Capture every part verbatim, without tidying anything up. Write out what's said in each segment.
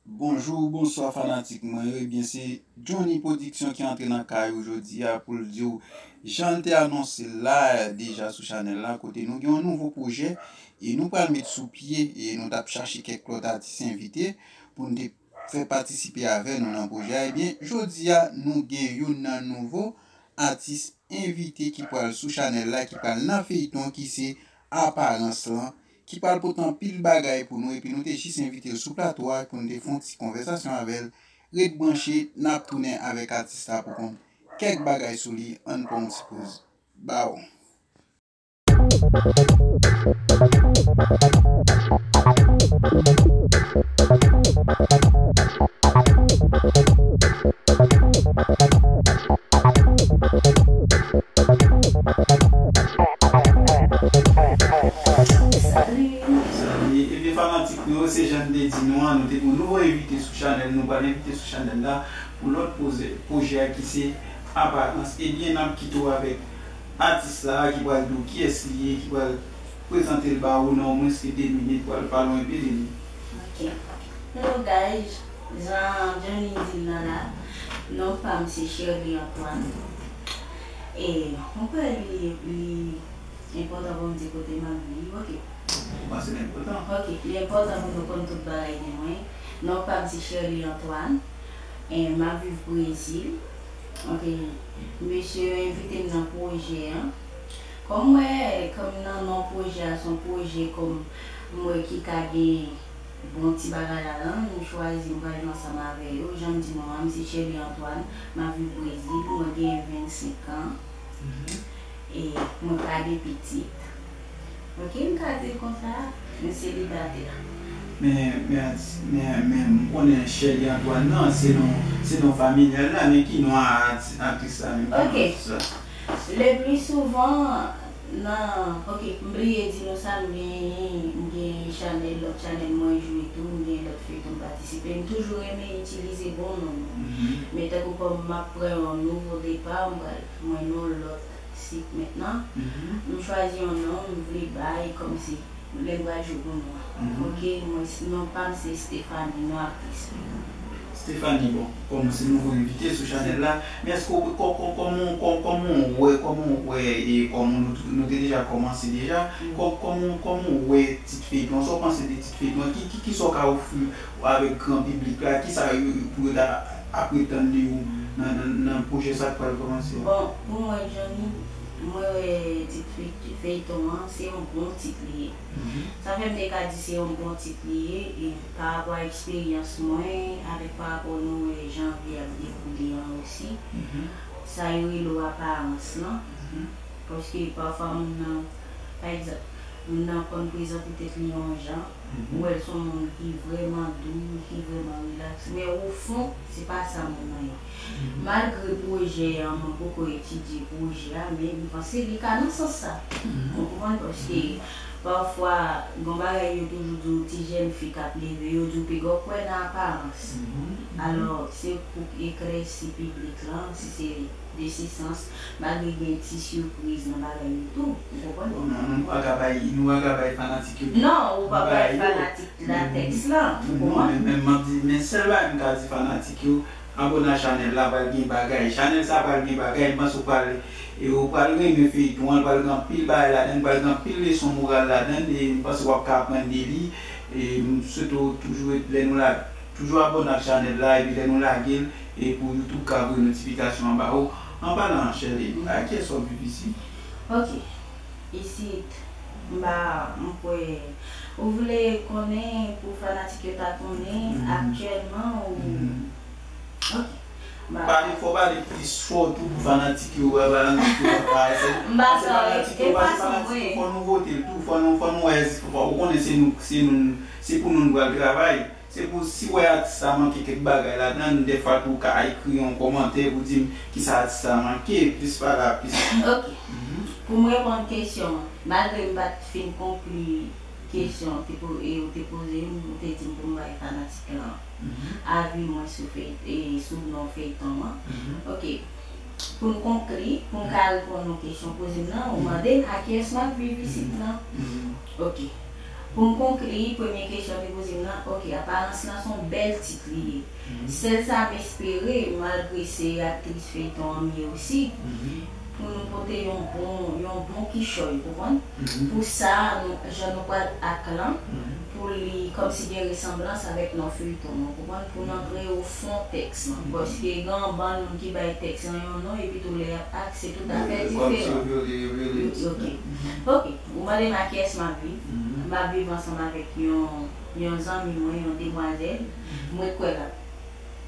Bonjou, bonswa fanatik mwen yo. Ebyen, se Johnny Production ki antre nan kay ou jodi a pou l di w, jan l te anonse l la deja sou chanèl la, kote nou gen yon nouvo pwojè e nou pral met sou pye e nou t ap chache kèk lòt atis envite pou n te fè patisipe avè nou nan pwojè a. Ebyen, jodi a, nou gen youn nan nouvo atis envite ki pral sou chanèl la, ki pral nan feyton ki se Aparans lan, ki pral pote anpil bagay pou nou, epi nou te jis envite l sou plato a pou n te fè yon ti konvèsasyon avè l. Ret branche, n ap tounen avèk atis la pou konn kèk bagay sou li, ann pran yon ti poz. Baw. Ebyen, fanatik nou yo, se jan n te di nou an, nou te gen yon nouvo envite sou chanèl nou, pral envite sou chanèl la pou lòt pwoze- pwojè a ki se Aparans. Ebyen, n ap kite w avèk atis la ki pral di w kiyès li ye, ki pral prezante l ba ou nan omwens ke de minit, pral pale w enpe de li. Ok. Hello guys, jan Johnny di l nan la, non pa m se Shirley Antoine. E mwen kwè li, li enpòtan pou m di kote m ap viv, ok. Ou panse l enpòtan? Ok, li enpòtan pou nou konn tout bagay de mwen. Non pa m se Shirley Antoine. E m ap viv Brezil. Ok, mesye yo envite m nan pwojè an. Kòm m wè, kòm nan non pwojè a, se yon pwojè kòm m wè ki ka gen bon ti bagay ladan l, m chwazi m pral jwe ansanm avè yo. Jan m di nou an, m se Shirley Antoine, m ap viv Brezil, mwen gen vennsenk an. Mhm. E mwen pa gen pitit. Ok, m ka di l konsa, m selibatè. Men, men, men, men m konnen Shirley Antoine nan, se non, se non familyal la, men ki non a ati- aktris la menm? Ok. Ki non atis la? Le pli souvan, nan, ok, m bliye di nou sa, m gen, m gen chanèl, lòt chanèl mwen jwe tou, m gen lòt feyton m patisipe. M toujou renmen itilize bon non mwen. Mhm. Men tankou kòm m ap pran yon nouvo depa, m pral, mwen non lòt sit mentnan. Mhm. M chwazi yon non, m vle bay kòmsi lè m pral jwe pou nou an. Mhm. Ok, mwen, non pa m se Stephanie, non aktris mwen. Stephanie, bon, kòm se nouvo envite sou chanèl la, men èske w, kò- kò- kòman w- kò- kòman w wè, kòman w wè, e kòman nou, nou te deja kòmanse deja, kò- kòman, kòman w wè tit feyton an, sa w panse de tit feyton an, ki, ki, ki sa w ka ofri avèk gran piblik la, ki sa yo, pou yo ta ap retann de ou nan, nan, nan pwojè sa k pral kòmanse a? Bon, pou mwen, Johnny, mwen wè tit fey- feyton an, se yon bon tit li ye. Mhm. Sa fè m te ka di se yon bon tit li ye, e pa rapò a eksperyans mwen, avèk pa rapò nou wè jan vi ap dewoule an osi. Mhm. Sa yo rele w aparans lan. Mhm. Paske pafwa moun nan, pa egzanp, moun nan konn prezante tèt li yon jan, mhm, ou wè l se yon moun ki vrèman dou, ki vrèman rilaks, men ofon, se pa sa moun nan ye. Mhm. Malgre pwojè an, mwen poko etidye pwojè a, men m panse li ka nan sans sa. Mhm. Ou konprann? Paske, mhm, pafwa, gon bagay yo toujou di w, ti jèn fi k ap leve, yo di w piga w kwè nan aparans. Mhm. Alò, se pou eklèsi piblik lan, si se de se sans, malgre gen ti sipriz nan bagay yo tou, ou konprann? Bon, nou, nou pa ka bay, nou pa ka bay fanatik yo tout. Non, ou pa bay fanatik la tèks lan, ou konprann? Non, men, men, m ap di, men sèl bagay m ka di fanatik yo, abòne a chanèl la, pral gen bagay. Chanèl sa pral gen bagay, m panse w pral, e w pral renmen feyton an, pral gen anpil bagay ladan l, pral gen anpil leson moral ladan l, e m panse w ap ka aprann de li, e m swete w toujou ret, lè nou la, toujou abòne ak chanèl la, epi lè nou lage l, e pou YouTube ka voye notifikasyon an ba ou. An palan, Shirley, a kiyès w ap viv isit? Ok. Isit, m pa, m kwè, ou vle konnen pou fanatik yo ta konnen, mhm, aktyèlman ou, mhm, ok. M pa. Pale fò, pale plis fò tou pou fanatik yo, fanatik yo pa, se, m pa, se fanatik yo, e pa, se fason fanatik yo, fò nou vote l tou, fò nou, fò nou wè, fò, ou konnen se nou, se nou, se pou nou nou pral travay. Se pou si w wè atis sa manke kèk bagay ladan l, dèfwa tou w ka ekri yon kòmantè pou di m kisa atis sa manke, plis pale a plis. Ok. Mhm. Pou m reponn kesyon an, malgre m pa t fin konkli kesyon te po- e ou te poze m, ou te di m pou m bay fanatik lan avi mwen sou fey- e sou non feyton an. Ok. Pou n konkli, pou n ka reponn yon kesyon poze m nan, ou mande m a kiyès m ap viv isit lan. Ok. Pou n konkli, premye kesyon te poze m nan, ok, Aparans lan se yon bèl tit li ye. Sèl sa m espere, malgre se aktris feyton an m ye osi, pou nou pote yon bon, yon bon kichòy, ou konprann? Pou sa, nou, jan nou pral ak lan, pou li kòmsi gen resanblans avèk non feyton an, ou konprann? Pou n antre o fon tèks lan. Paske gen yon bann moun ki bay tèks lan yon non, epi tou lè y ap ak, se toutafè diferan. Ok. Ok. Ou mande m a kiyès m ap viv. M ap viv ansanm avèk yon, yon zanmi mwen, yon demwazèl. Mwen kwè l ap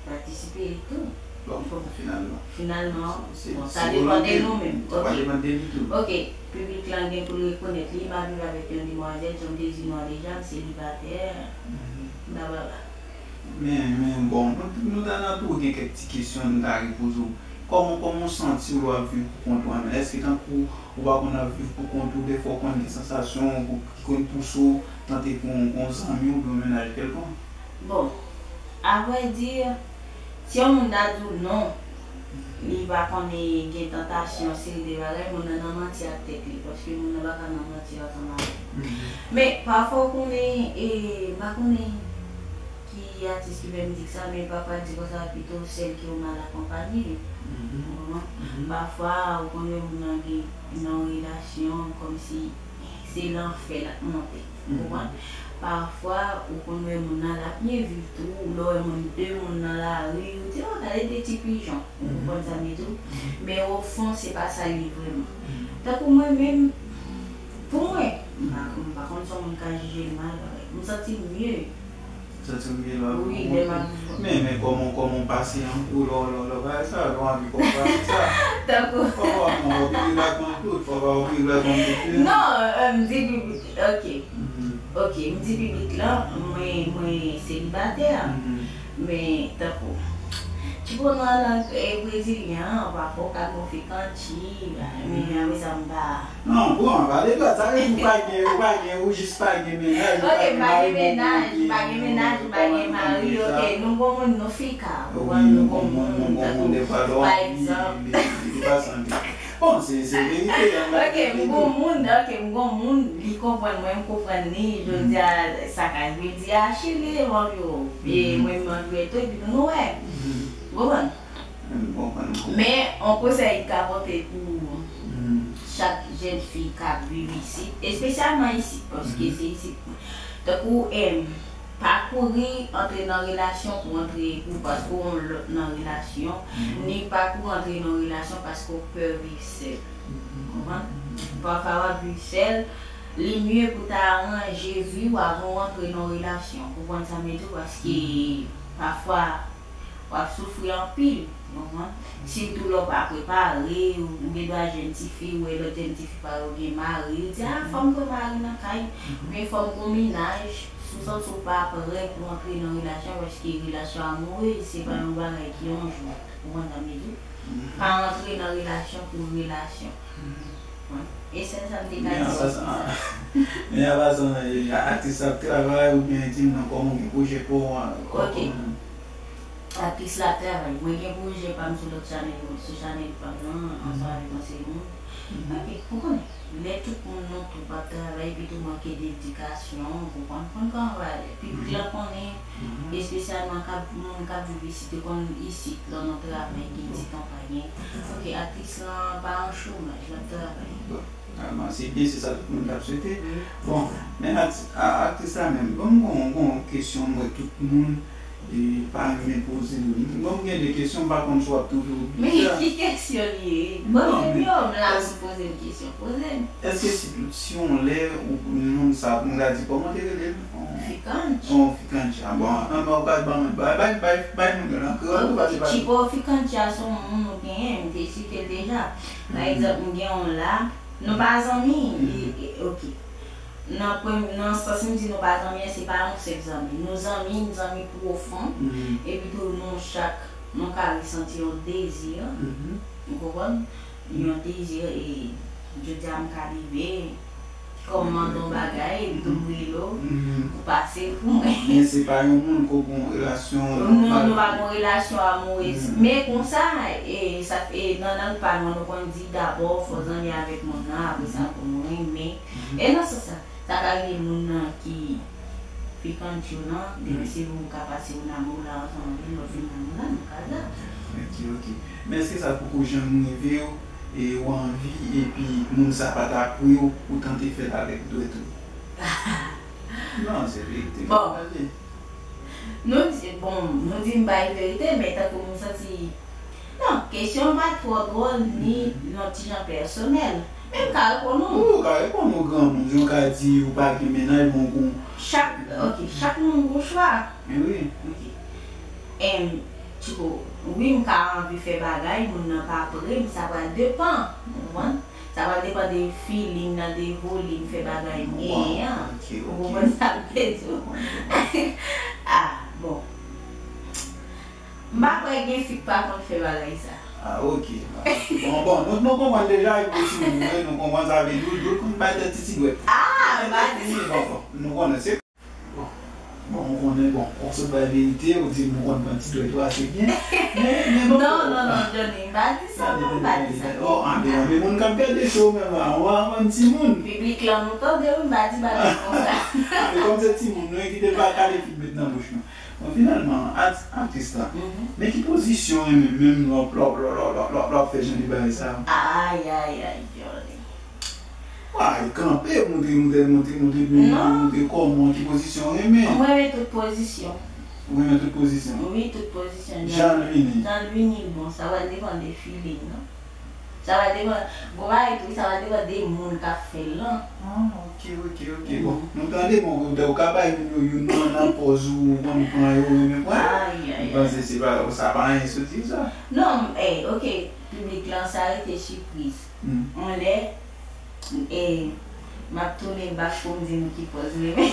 patisipe tou. Bon, finalman. Finalman, bon, sa depann de nou menm. Ok. Piblik lan gen pou l rekonèt li. M ap viv avèk yon demwazèl, jan m te di nou an deja, m selibatè. Blablabla. Men, men, bon, nou, nou ta nan tou gen kèk ti kesyon nou ta repoze w. Kòman, kòman w santi w lè w ap viv pou kont ou a menm? Èske tankou ou pa konn ap viv pou kont ou, dèfwa w konn gen sansasyon ki konn pouse w tante pou yon, yon zanmi oubyen yon mennaj kèlkonk? Bon, avrèdi, si yon moun ta di w non, li pa konnen gen tantasyon, seri de bagay, moun nan nan manti ak tèt li, paske moun nan pa ka nan manti ansanm avè w. Men, pafwa w konnen, e, m pa konnen ki atis ki fè mizik sa, men pafwa di konsa pito sèl ke w mal akonpanye. Ou konprann? Pafwa, ou konn wè moun nan gen nan yon relasyon, kòmsi se lanfè l ap monte. Ou konprann? Pafwa, ou konn wè moun nan l ap byen viv tou, lè w wè moun, de moun nan lari, ou di, "Oh, gade de ti pijon." Ou konprann sa m di tou? Men o fon, se pa sa l ye vrèman. Tankou mwen menm, pou mwen, m pa, m pa konn si yon moun ka jije m mal, bagay. M santi m mye. Santi w byen la. Wi, lè m ap viv. Men, men kòman, kòman w pase an kou lò, lò, lò, bagay sa, lò anvi kòman w pase sa. Tankou. Fò pa w anvi rakonte tout, fò pa w anvi rakonte tout. Non, euh, m di piblik, ok. Ok, m di piblik lan, mwen, mwen selibatè. Men, tankou. Ti pwonon an, e, brezilyen an, pafwa w ka gon fikanti, men apre sa m pa. Non, bon, pa de dwa, sa vle di ou pa gen, ou pa gen, ou jis pa gen mennaj, ou pa gen mari pou ou, ou pa gen mennaj, ou pa gen mari, ok, nou gon moun, nou fika, ou konprann, nou gon moun, tankou, pa egzanp. Bon, se, se verite, an. Ok, m gon moun, ok, m gon moun, li konprann mwen, m konprann li, jodi a, sa ka vle di a, chile, m anvi w, e mwen m anvi w tou, epi nou wè. Ou konprann? Men, yon konsèy m ka pote pou chak jèn fi k ap viv isit, espesyalman isit, paske se isit. Tankou, em, pa kouri antre nan relasyon pou antre, pou paske yon lòt nan relasyon, ni pa kouri antre nan relasyon paske w pè viv sèl. Konprann? Pafwa w ap viv sèl, li mye pou w ta ranje vi w avan w antre nan relasyon. Konprann sa m vle di w? Paske pafwa, w ap soufri anpil, ou konprann? Sitou lè w pa prepare, ou gen dwa jèn tifi, ou wè lòt jèn tifi pa yo gen mari, ou di, "Ah, fò m pran mari nan kay, oubyen fò m pran mennaj." Si w santi w pa prè pou antre nan relasyon, paske relasyon amourèz, se pa yon bagay ki yon jou, ou konprann sa m vle di? Pa antre nan relasyon pou relasyon. E sèl sa m te ka di. Men an pasan, men an pasan, e, atis ap travay oubyen di m nan kòman w gen pwojè pa w an? Ok. Atis la ap travay. Mwen gen pwojè pa m sou lòt chanèl, sou chanèl pa m nan, ansanm avèk yon seri moun. Ok, ou konnen. Lè tout moun nou tou p ap travay, epi tou manke dedikasyon, ou konprann, konn kòman bagay. Piblik la konnen, espesyalman k ap, moun k ap viv isit, yo konn isit, lè w nan travay, gen ti tan pa gen. Ok, aktris lan pa an chomaj, l ap travay. Bon, vrèman, se byen, se sa tout moun t ap swete. Bon, men akt-, a-, aktris la menm, bon, m gon, gon kesyon, m wè tout moun e pa renmen poze m. Bon, m gen de kesyon, m pa konn si w ap toujou di sa. Men ki kesyon li ye? Poze m yo, m la pou poze m kesyon. Poze m. Èske si, si yon lè ou moun sa, m ka di, kòman te rele l? Fikanch. On Fikanch. A, bon, an, ou ka ban mwen, bay, bay, bay, bay moun yo nan kreyòl tou, paske pa. Chipo Fikanch a se yon moun ou genyen, m te site l deja. Pa egzanp, m gen yon la, nou pa zanmi, e, e, ok. Nan prem-, nan sans m di nou pa zanmi an, se pa yon senp zanmi. Nou zanmi, n zanmi pwofon, epi tou nou chak, nou ka resanti yon dezi, ou konprann? Yon dezi, e jodi a m ka rive, Kòm mande yon bagay, epi tou m rele w, ou pase l pou mwen. Men se pa yon moun ke w gen yon relasyon nòmal. Non, nou pa gen yon relasyon amourez. Men konsa, e, sa, e, nan lang pa nou an, nou konn di dabò, fò zanmi avèk moun nan, apre sa, pou nou renmen. E nan sans sa, sa ka rive moun nan ki frekante w lan, depi se ou ka pase yon amour la ansanm avè l, lè w fin amour la, nou ka la. Ok, ok. Men èske sa poko janm rive w, e ou anvi, epi moun sa pa ta pre w, ou tante fè l avèk dwèt ou? Non, se verite m ap pale. Nou di, bon, nou di m bay verite, men tankou m santi, non, kesyon an pa twò dwòl, ni yon ti jan pèsonèl. Men m ka reponn ou. Ou ka reponn ou granmoun, jan w ka di ou pa gen mennaj, bon, gon. Chak, ok, chak moun gon chwa. Wi. Ok. Em, Tchiko, wi, m ka anvi fè bagay, moun nan pa pre m, sa pral depann, ou konprann? Sa pral depann de feeling nan, de volim fè bagay m genyen an. Ou konprann sa m vle di w? Ah, bon. M pa kwè gen fi k pa konn fè bagay sa. Ah, ok. Bon, bon, nou, nou konprann deja, e pou timoun, wi, nou konprann sa vle di, ou konn bay tèt ti ti dwèt. Ah, m pa di. Bon, bon, nou konnen, se Bon, bon, ou konnen, bon, ou sot bay verite, ou di m ou konn pran ti dwèt ou ase byen. Men, men bon. Non, non, non, Johnny, m pa di sa, non, m pa di sa. Oh, anben, anben, moun k ap gade show menm la, ou pa konn timoun. Piblik lan, nou tande, wi, m pa di bagay konsa. Anben, kòm se timoun, nou kite l pa kale fi met nan bouch nou. Bon, finalman, at-, atis la, men ki pozisyon w renmen menm lè w ap, lè w ap, lè w ap, lè w ap, lè w ap, lè w ap fè jan de bagay sa yo? Ay, ay, ay, Johnny. Ay, kanpe, moute, moute, moute, moute, moute, moute kò w, ki pozisyon w renmen? Mwen renmen tout pozisyon. Ou renmen tout pozisyon? Wi, tout pozisyon. Jan l vini. Jan l vini l bon, sa va depann de feeling nan. Sa va depann, bon, bagay tou, sa va depann de moun k ap fè l lan. Ah, ok, ok, ok. Bon, nou tande, bon, ou ka bay moun yo youn nan, nan pòz ou konn pran yo, ou renmen pran yo. Ay, ay, ay. M panse se pa, sa pa anyen soti sa. Non, eh, ok, piblik lan, sa rete sipriz. On lè, e, m ap tounen bak pou m di nou ki pòz m renmen.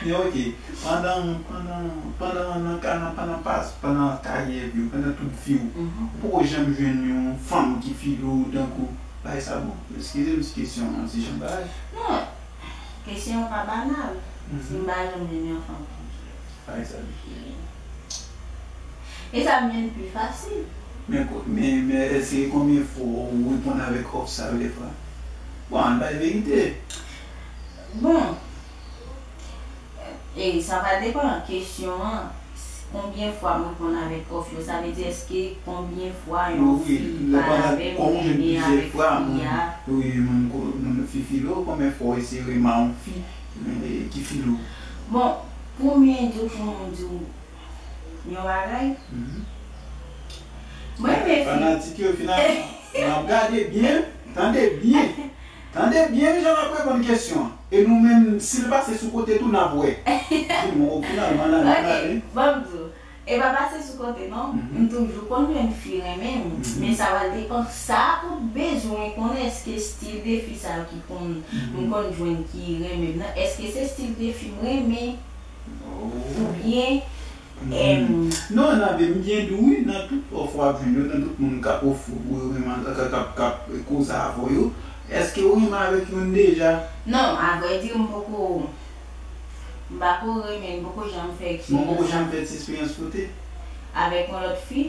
Men ok, pandan, pandan, pandan nan ka-, nan, pandan pas-, pandan karyè vi w, pandan tout vi w, ou poko janm jwenn yon fanm ki file w tankou bagay sa bon? Eskize m si kesyon an ti jan bagay. Non, kesyon an pa banal. Si m pa janm jwenn yon fanm ki file. Bagay sa difisil. E sa vin pi fasil. Men, men, men èske konbyen fwa ou reponn avèk òf sa yo dèfwa? Bon, ann bay verite. Bon, e sa va depann kesyon an. Konbyen fwa m reponn avèk òf yo? Sa vle di èske konbyen fwa yon fi pale avè m, renmen avèk fi a? Wi, moun, moun fi file w, konbyen fwa w eseye renmen yon fi ki file w? Bon, premye jou pou m di w yon bagay. Mwen renmen fi. Fanatik yo, finalman, n ap gade byen, tande byen. Tande byen jan n ap reponn kesyon an. E nou menm, si l pase sou kote tou, n ap wè. Di m, o, finalman, n ale, n ale. Ok, ban m di w. E pa pase sou kote, non. M toujou konn jwenn fi renmen m. Men sa va depann sa pou bezwen konnen èske stil de fi sa yo ki konn, m konn jwenn ki renmen m nan, èske se stil de fi m renmen? Oubyen, em, non, nan, men m byen di w, wi, nan tout òf w ap jwenn yo, nan tout moun k ap ofri w pou yo renmen, k ap, k ap, k ap koze avè w yo, èske w renmen avèk youn deja? Non, avrèdi, m poko, m pako renmen, m poko janm fè eksperyans sa. Bon, poko janm fè ti eksperyans kote? Avèk yon lòt fi?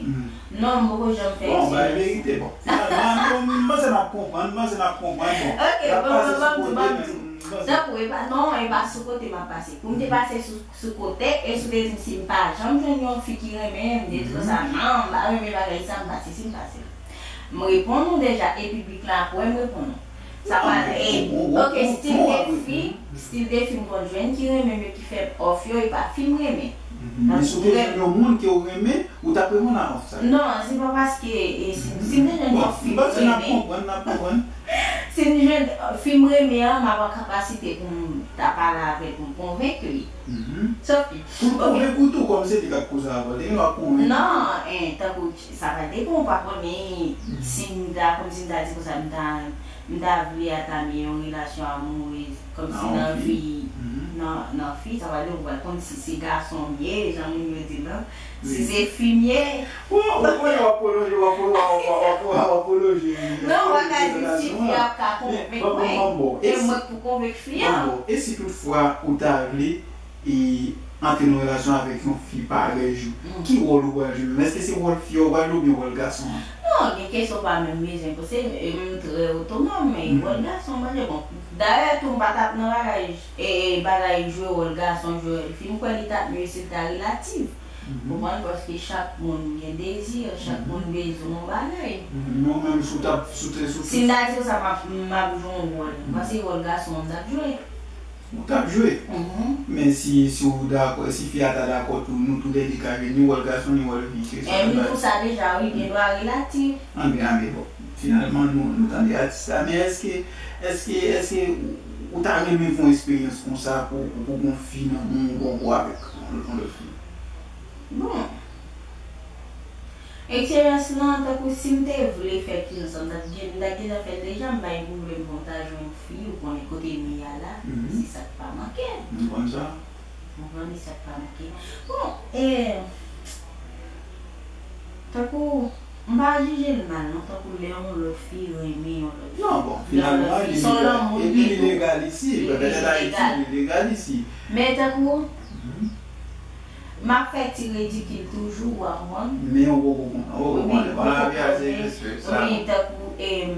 Non, m poko janm fè eksperyans sa. Bon, bay verite, bon. Finalman, m, m panse n ap konprann, m panse n ap konprann, bon. Ok, bon, bon, bon, bon, bon. Tankou, e pa, non, e pa sou kote m ap pase. Pou m te pase sou, sou kote, e si w te di m si m pa janm jwenn yon fi ki renmen m, m te di konsa, non, m pa renmen bagay sa, m pase si m pase. M reponn ou deja, e piblik la ap wè m reponn ou. Sa pa, e, ok, stil de fi, stil de fi m konn jwenn ki renmen m yo, ki fè m òf yo, e pa fi m renmen. Men si w te jwenn yon moun ke w renmen, ou t ap reponn a òf sa? Non, se pa paske, e, si, si m te jwenn yon fi m renmen. Bon, m panse n ap konprann, n ap konprann. Si m jwenn, e, fi m renmen an, m ap an kapasite pou m ta pale avè l, pou m konvenk li. Sòf ke, pou l konvenk ou tou, kòm se li k ap koze avè w, li gen dwa konvenk ou. Non, en, tankou, sa va depann, ou pa konnen si m ta, kòm si m ta di konsa, m ta, m ta vle atame yon relasyon amourez, kòm si nan vi, nan, nan fi, sa va depann, ou pa konn si se gason m ye, jan moun yo di l lan. Si se fi m ye. Bon, ou konnen w ap pwolonje, w ap, w ap, w ap, w ap, w ap pwolonje. Non, w ap ka di si Li ap ka konvenk mwen. E mwen k pou konvenk fi an. E si toutfwa ou ta vle e antre nan relasyon avèk yon fi parèy ou, ki wòl ou pral jwe menm? Èske se wòl fi a ou pral jwe oubyen wòl gason an? Non, gen kesyon pa menm bezwen poze, e m trè otonòm, e wòl gason mwen jwe. Bon, dayè tou m pa t ap nan bagay, e, e bagay jwe wòl gason, jwe wòl fi, m kwè li t ap mye si l ta relatif. Konprann? Paske chak moun gen dezi, chak moun bezwen yon bagay. Men ou menm, si w t ap, si w te, si w te... Si m ta di w sa, m ap, m ap jwe yon wòl. M panse wòl gason an m t ap jwe. Ou t ap jwe. Men si, si w dakò, si fi a ta dakò tou, nou toulède ka jwe ni wòl gason, ni wòl fi. Se sa. M di w sa deja, wi, gen dwa relatif. Anben, anben, bon. Finalman, nou, nou tande atis la. Men èske, èske, èske ou, ou ta renmen fè yon eksperyans konsa pou, pou, pou gon fi nan men w, gon gwo avèk yon, yon lòt fi? Bon. Eksperyans lan, tankou si m te vle fè ki ansanm, m t ap gen, m t ap gentan fè l deja, m pa gen pwoblèm pou m ta jwenn fi, ou konnen kote m ye a la, se sa k pa manke. M konn sa. Ou konprann, se sa k pa manke. Bon, e, tankou, m pa jije l mal, non, tankou lè yon lòt fi renmen yon lòt fi. Non, bon, finalman, li legal. Epi li legal isi, petèt Ayiti, li legal isi. Men tankou, m ap fè ti ridikil toujou, w a konprann? Men ou poko konprann, ou poko konprann. Bon, lavi a se respè sa. Wi, tankou, em,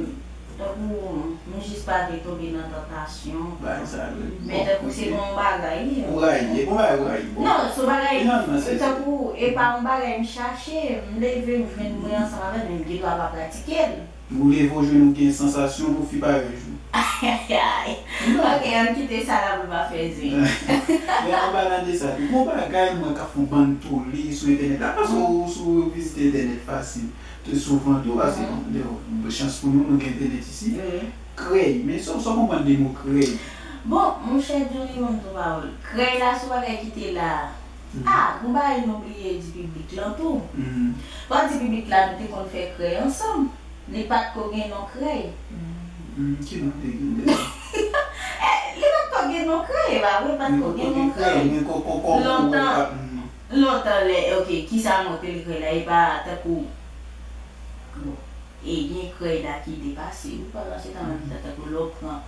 tankou, m jis pa vle tonbe nan tantasyon. Bagay sa yo. Men tankou se yon bagay, wi. Ou rayi, e bon bagay ou rayi. Non, se yon bagay, tankou, e pa yon bagay m chache, m leve, m jwenn mwen ansanm avè l, men m gen dwa pa pratike l. Ou leve w jwenn ou gen sansasyon pou fi parèy ou. Ay, ay, ay. Ok, ann kite sa la pou l pa fè zen. Men an palan de sa tou, gon bagay mwen k ap fè yon bann tole sou entènèt la, paske ou, si w vizite entènèt fasil, te souvan tou, paske bon, chans pou nou, nou gen entènèt isi. Krèy, men sa w, sa w konprann de mo krèy? Bon, monchè Johnny, ban m di w pawòl. Krèy la, se yon bagay ki te la. Ah, gon bagay nou bliye di piblik lan tou. Fò di piblik la, nou te konn fè krèy ansanm. Li pa t ko gen non krèy. Ki non te gen deja? Eh, li pa t ko gen non krèy, e pa vre, li pa t ko gen non krèy. Lontan, lontan lè, ok, kisa mwen te rele krèy la, e pa tankou, bon, e gen krèy la ki te pase, wi, pandan se tan, tankou lè w pran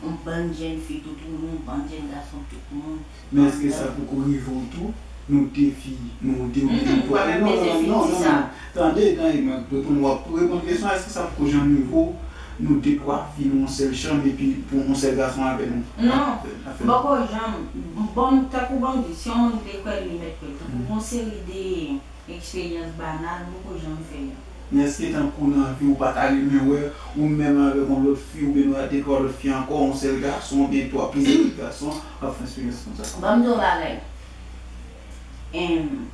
yon bann jèn fi tout moun, yon bann jèn gason tout moun. Men èske sa poko rive w tou? Nou de fi, nou de, ou de twa. Non, non, non, non. Tande, tande, mwen reponn, w ap reponn kesyon, èske sa poko janm rive w, nou de twa fi nan yon sèl chanm, epi pou yon sèl gason avè nou? Non, poko janm. Bon, tankou ban m di, si yon moun vle kwè l, li mèt kwè l. Tankou gon seri de eksperyans banal, m poko janm fè yo. Men èske tankou nan vi w pa ta renmen wè ou menm avèk yon lòt fi oubyen nou a de twa lòt fi ankò, yon sèl gason oubyen twa plizyè lòt gason ap fè eksperyans konsa? Ban m di w yon bagay. Em,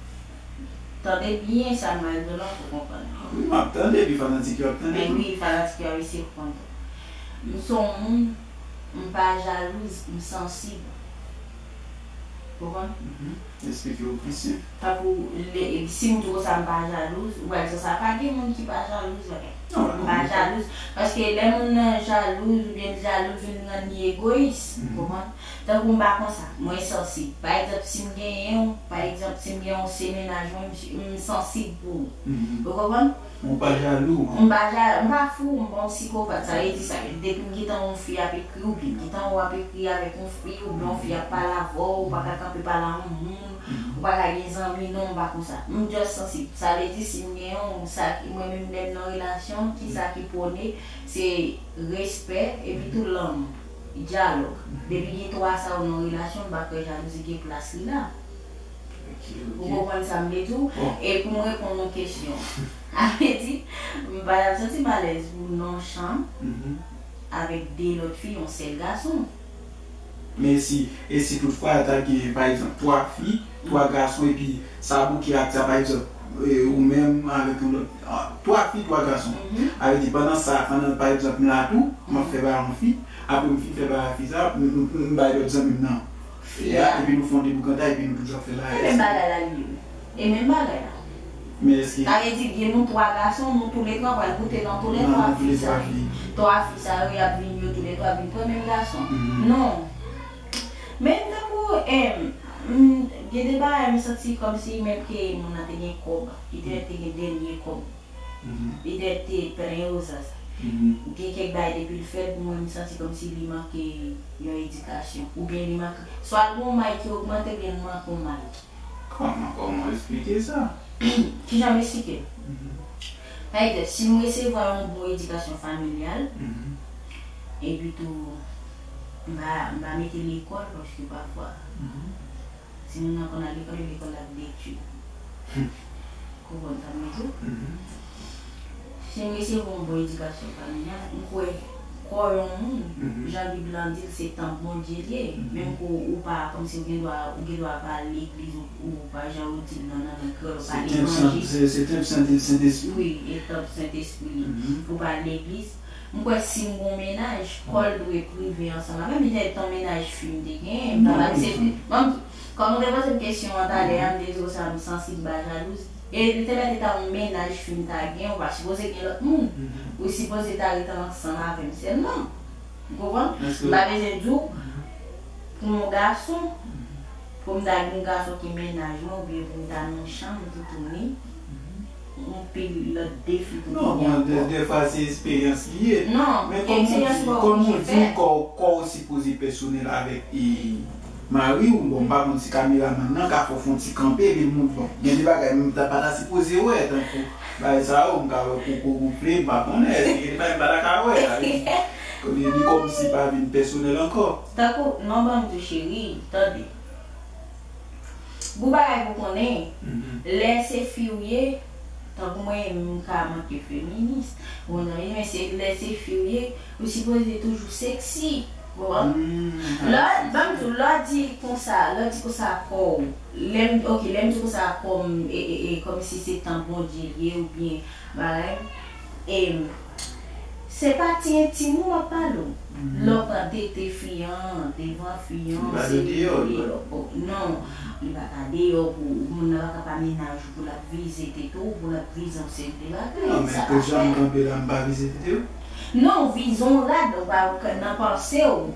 tande byen sa m pral di w la pou w konprann. Wi, m ap tande, epi fanatik yo ap tande tou. Men wi, fanatik yo ap eseye konprann tou. M se yon moun, m pa jalouz, m sansib. Ou konprann? Esplike w pi senp. Tankou, lè, si m di w sa m pa jalouz, ou pral di sa, pa gen moun ki pa jalouz, bagay. M pa jalouz. Paske lè moun nan jalouz oubyen l jalouz, vin rann li egoyis. Ou konprann? Tankou m pa konsa, mwen sansib. Pa egzanp, si m genyen w, pa egzanp, si m gen yon se mennaj mwen, m, m sansib pou ou. Ou konprann? Ou pa jalou. M pa ja-, m pa fou, m pa yon sikopat. Sa vle di sa, depi m gentan wè yon fi ap ekri w, oubyen m gentan wè w ap ekri avèk yon fi, oubyen yon fi ap pale avè w, ou pa ka kanpe pale a yon moun, ou pa ka gen zanmi, non, m pa konsa. M just sansib. Sa vle di, si m gen yon, sa ki, mwen menm lè m nan relasyon, kisa ki pwone, se respè, epi tou lanmou, dyalòg. Depi gen twa sa yo nan relasyon, m pa kwè jalouzi gen plas li la. Ou konprann sa m vle di w? E pou m reponn yon kesyon. A vle di, m pa t ap santi m alèz pou non chanm avèk de lòt fi, yon sèl gason. Men si, e si toutfwa ta gen, pa egzanp, twa fi, twa gason, epi sa bouke ak sa, pa egzanp, e, ou menm avèk yon lòt, a, twa fi, twa gason. A vle di, pandan sa, pandan, pa egzanp, m la tou, m ap fè bagay yon fi, apre m fin fè bagay a fi sa, m, m, m bay lòt zanmi m nan. Fi a, epi nou fè yon deboukantay, epi nou toujou ap fè bagay. E menm bagay la li ye wi. E menm bagay la. Men èske... Sa vle di, gen nou twa gason, nou toulètwa pral goute nan toulètwa fi sa yo. Twa fi sa yo, y ap vin, yo toulètwa vin pran menm gason. Non. Men tankou, em, m, gen de bagay m santi kòmsi menm ke moun nan te gen kòb, li te, te gen dènye kòb. Li te, te plen yo sa, sa. Gen kèk bagay depi l fèt, mwen m santi kòmsi li manke yon edikasyon. Oubyen li manke, swa l gen yon may ki ogmante, oubyen l manke yon may. Kòman, kòman? Esplike sa. Kijan m esplike l? Pa egzanp, si m resevwa yon bon edikasyon familyal, epi tou, m va, m va mete l lekòl, paske pafwa, si moun nan konn al lekòl, e lekòl la ap detwi. Konprann sa m vle di w? Si m resevwa yon bon edikasyon familyal, m kwè kò yon moun, jan Bib lan di l, se tanp Bondye l ye. Menm ke w pa, kòmsi w gen dwa, ou gen dwa pa al legliz, ou, ou pa jan yo di l nan, nan lang kreyòl, ou pa levanjil. Se tanp Sentespri. Wi, e tanp Sentespri. Ou pa al legliz. M kwè si m gon mennaj, kò l dwe prive ansanm avè m. Petèt yon mennaj fi m te genyen, m t ap aksepte. Kòm ou te poze m kesyon an talè a, m te di w sa, m sansib ba jalouz. E petèt e ta yon mennaj fi m ta gen, ou pa sipoze gen lòt moun. Ou sipoze ta ret ansanm avè m sèlman. Ou konprann? M pa bezwen di w, pou yon gason, pou m ta gen yon gason ki mennaj mwen, oubyen pou m ta nan yon chanm toutouni, yon pil lòt defi pou m genyen ankò. Non, bon, dèfwa se esperyans li ye. Non, men kòm ou di, kòm ou di, kò w sipoze pèsonèl avèk mari w, bon, m pa konn si kameramann nan ka fè w fè yon ti kanpe, epi l moutre, bon, gen de bagay m ta pa ta sipoze wè, tankou bagay sa yo, m ka wè koko gonfle, m pa konnen, èske gen de bagay m pa ta ka wè, sa vle di, li, li kòmsi pa vin pèsonèl ankò. Tankou, non, ban m di w, cheri, tande. Gon bagay pou konnen, lè se fi w ye, tankou mwen, m ka manke feminis, ou konprann, men se, lè se fi w ye, ou sipoze toujou seksi. Ou konprann? Lè, ban m di w, lè w di konsa, lè w di konsa kò w, lè m, ok, lè m di konsa kò m, e, e, e, kòmsi se tanp Bondye l ye oubyen bagay, e, se pati entim ou m ap pale w. Lè w pran tete fi an, devan fi an, se li, li, li, oh, non, li pa ka deyò pou, moun nan pa ka pa mennaj ou pou l ap vize tete w, pou l ap vize yon seri de bagay. Non, men sa pa fèt. Jan m kanpe la, m pa vize tete w. Non, vizyon rad, ou pa, ou ka, nan panse w,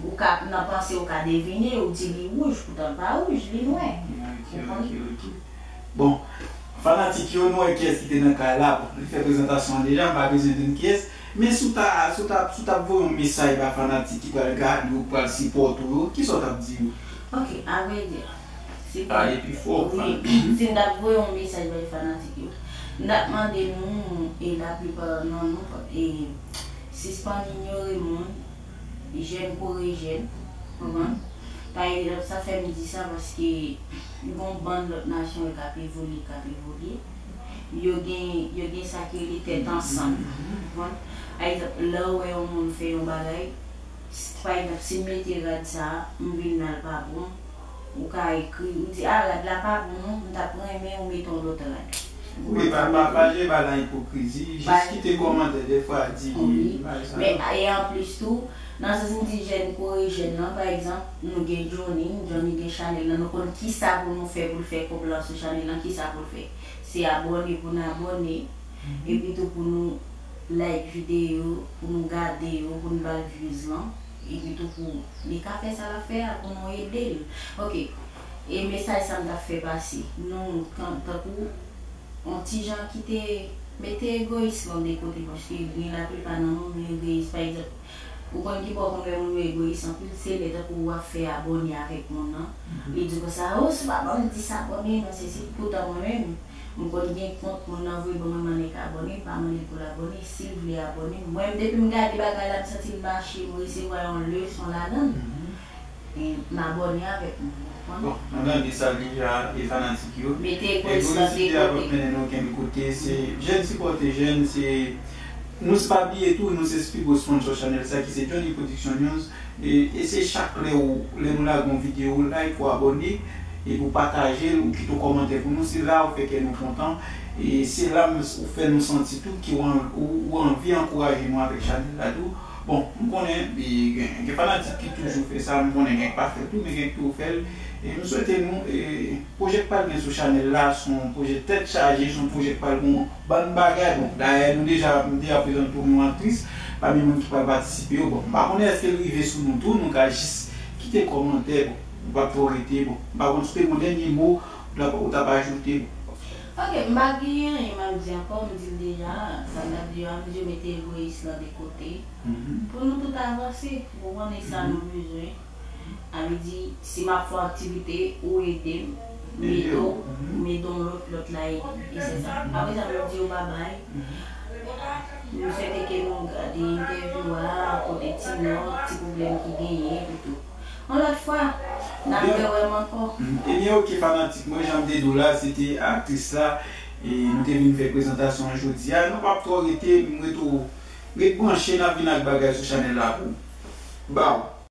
ou ka, nan panse w ka devine, ou di li wouj, poutan l pa wouj, li nwè. Ok, ok, ok. Bon, fanatik yo, nou wè kiyès ki te nan kay la. Bon, li fè prezantasyon an deja, m pa bezwen di n kiyès. Men si w ta, si w ta, si w t ap voye yon mesaj ba fanatik ki pral gade w, pral sipòte w yo, kisa w t ap di yo? Ok, avrèdi, si pale pi fò, wi, fanatik. Si m t ap voye yon mesaj bay fanatik yo, m t ap mande nou, e laplipa nan nou, e sispann inyore moun, jèn kore jèn, konprann? Pa egzanp, sa fè m di sa, paske gon bann lòt nasyon yo k ap evolye, k ap evolye. Yo gen, yo gen sa ki rele tèt ansanm, konprann? Pa egzanp, lè w wè yon moun fè yon bagay, s-, pa egzanp, si m mete rad sa a, m vin nan l pa bon, ou ka ekri, ou di, "A, rad la pa bon non, m t ap renmen ou mete yon lòt rad." Wi, pa, pa, pa jwe ba nan ipokrizi, jis kite kòmantè, dèfwa di bagay sa yo. Men, e anplis tou, nan sans m di jèn kore jèn nan, pa egzanp, nou gen Johnny, Johnny gen chanèl lan, nou konn kisa pou nou fè, pou l fè kòb lan sou chanèl lan, kisa pou l fè. Se abòne pou n abòne, epi tou pou nou like videyo, pou nou gade yo, pou nou ba l views lan, epi tou pou li ka fè sa l ap fè a, pou nou ede l. Ok, e mesaj sa m t ap fè pase, nou, tan-, tankou, yon ti jan kite, mete egoyis lan de kote, paske gen laplipa nan nou, nou egoyis. Pa egzanp, ou konn ki bò w konn wè moun yo egoyis anpil, se lè tankou w ap fè abòne avèk moun nan. Li di konsa, "O, si w pa ban m dis abòne, non, sesi." Poutan mwen menm, m konn gen kont, moun nan voye ban mwen, m annik abòne, m pa mande l pou l abòne. Si l vle abòne, mwen menm, depi m gade bagay la, m santi l mache, m resevwa yon leson ladan l. E m abòne avèk moun, ou konprann? Bon, nou tande sa deja, e fanatik yo. Mete egoyis lan de kote. Egoyis la p ap mennen nou okenn kote. Se jèn sipòte jèn, se, nou se pa bliye tou, nou se pi gwo sponsor chanèl sa ki se Johnny Production News. E, e se chak lè ou, lè nou lage yon videyo, ou like, ou abòne, epi ou pataje l, ou kite yon kòmantè pou nou, se la ou fè kè nou kontan. E se la m-, ou fè nou santi tou ki ou an-, ou, ou anvi ankouraje nou avèk chanèl la tou. Bon, m konnen, e, gen, gen fanatik ki toujou fè sa, m konnen gen k pa fè l tou, men gen k toujou fè l. E m swete nou, e, pwojè k pral gen sou chanèl la, se yon pwojè tèt chaje, se yon pwojè k pral gen yon bann bagay. Bon, dayè, nou deja, m deja prezante w yon aktris, pami moun ki pral patisipe yo. Bon, m pa konnen èske l rive sou nou tou, nou ka jis kite kòmantè, bon, nou p ap twò rete, bon, m pa konn si w te gen yon dènye mo, ou t ap, ou t ap ajoute, bon. Ok, m pa gen anyen m ap di ankò, m di l deja, sa m t ap di yo a, m di yo mete egoyis lan de kote. Pou nou tout avanse, ou konprann, e sa nou bezwen. Sa vle di, si m ap fè yon aktivite, ou ede m, m ede w, m ede yon lòt, lòt la ede m. E se sa. Apre sa, nou di yo babay. Nou swete ke nou gade entèvyou a, kote ti nòt, ti pwoblèm ki genyen, epi tou. Yon lòt fwa, n ap Ebyen, rewè m ankò. Ebyen, ok, fanatik mwen, jan m te di w la, se te aktris la, e nou te vin fè prezantasyon an jodi a. Nou p ap twò rete, m ret ou, ret branche, n ap vin ak bagay sou chanèl la pou ou. Baw.